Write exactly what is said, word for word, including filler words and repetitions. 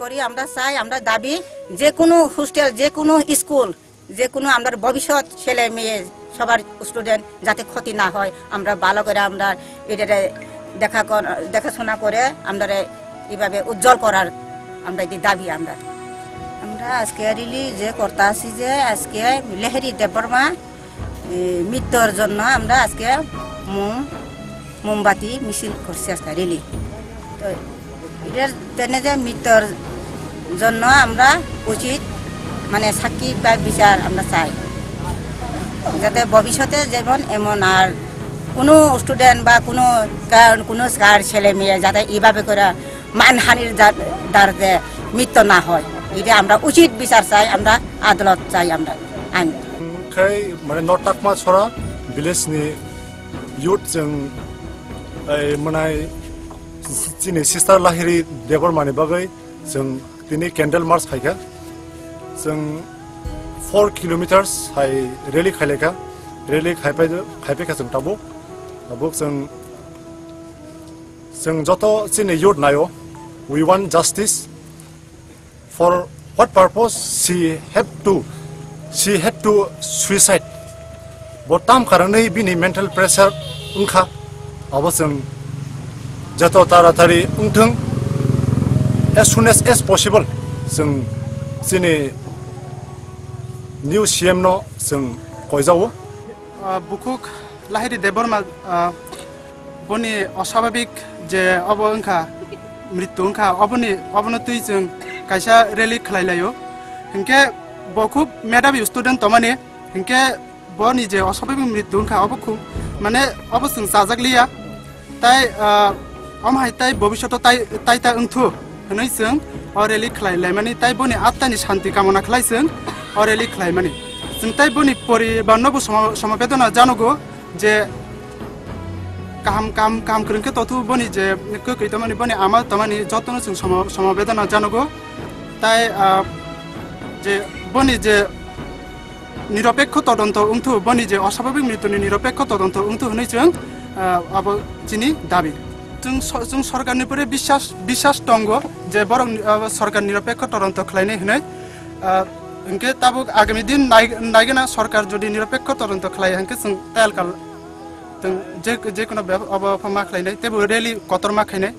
করি আমরা চাই, আমরা দাবি যে কোনো হোস্টেল, যে কোনো স্কুল, যে কোনো আমরা ভবিষ্যৎ ছেলে মেয়ে সবার স্টুডেন্ট যাতে ক্ষতি না হয়, আমরা ভালো করে আমরা এটারে দেখা কর-, দেখাশোনা করে আমরা এইভাবে উজ্জ্বল করার আমরা এটি দাবি আমরা। আমরা আজকে রিলি যে করতে আসি যে আজকে লেহেরি দেববর্মা, এ, মৃত্যুর জন্য আমরা আজকে মোম, মোমবাতি মিছিল করছি আজকে রিলি। তো এটার জন্য যে মৃত্যুর জন্য আমরা উচিত মানে সাক্ষী বা বিচার আমরা চাই, যাতে ভবিষ্যতে যেমন এমন আর কোনো স্টুডেন্ট বা কোনো কার-, কোনো কার ছেলে মেয়ে যাতে এইভাবে করে মানহানির দা-, দ্বারা যে মৃত্যু না হয়, এটা আমরা উচিত বিচার চাই, আমরা আদালত চাই, আমরা আইন। Khai mane North Takma Chhora village ni youth chwng, ei, mwnai chini sister Lahiri Debbarma ni bagwi chwng tini candle march khaikha. Chwng four kilometers hai rally khailaikha. Rally khaipai, khaipaikha chwng tabuk. Tabuk chwng, chwng joto chini youth naio, we want justice. For what purpose she have to, she had to suicide? Bo tam karanwi bini mental pressure wngkha. Abo chwng joto taratari wngthwng, as soon as, as possible chwng chini new C M no chwng koijao. Ah, bukhuk Lahiri Debbarma, ah, boni oswabhabik je obo wngkha, mrityu wngkha, oboni, obono twi chwng kaisa rally khlai laio. Hinkhe bo khub medhabi student tongmani, hinkhe boni je oswabhabik mrityu wngkha, obo khub, mane, obo chwng chajak liya. Tai, ah, omo hai tai bobishoto tai, tai ta wngthu hwnwi chwng o rally khlai laimani, tai boni attani shanti kamona khlai chwng o rally khlaimani. Chwng tai boni poribarno bo somo-, somobedona janogo je kaham, kaham, kaham kwrwng khe tothu boni je kwkwi tongmani, boni ama tongmani jotono chwng somo-, somobedona janogo. Tai, ah, je boni je niropekho todonto wngthu, boni je oswabhabik mrityuni niropekho todonto wngthu hwnwi chwng, ah, abo chini dabi. Chwng so-, chwng sorkarni pore biswas, biswas tongo je borok, ah, sorkar niropekho todonto khlainai hwnwi. Ah, hinkhe tabuk agami din nai-, naigwna sorkar jodi niropekho todonto khlai hinkhe chwng telkal chwng je, je kono bep-, obo ma khlainai teibo rally kotorma khainai.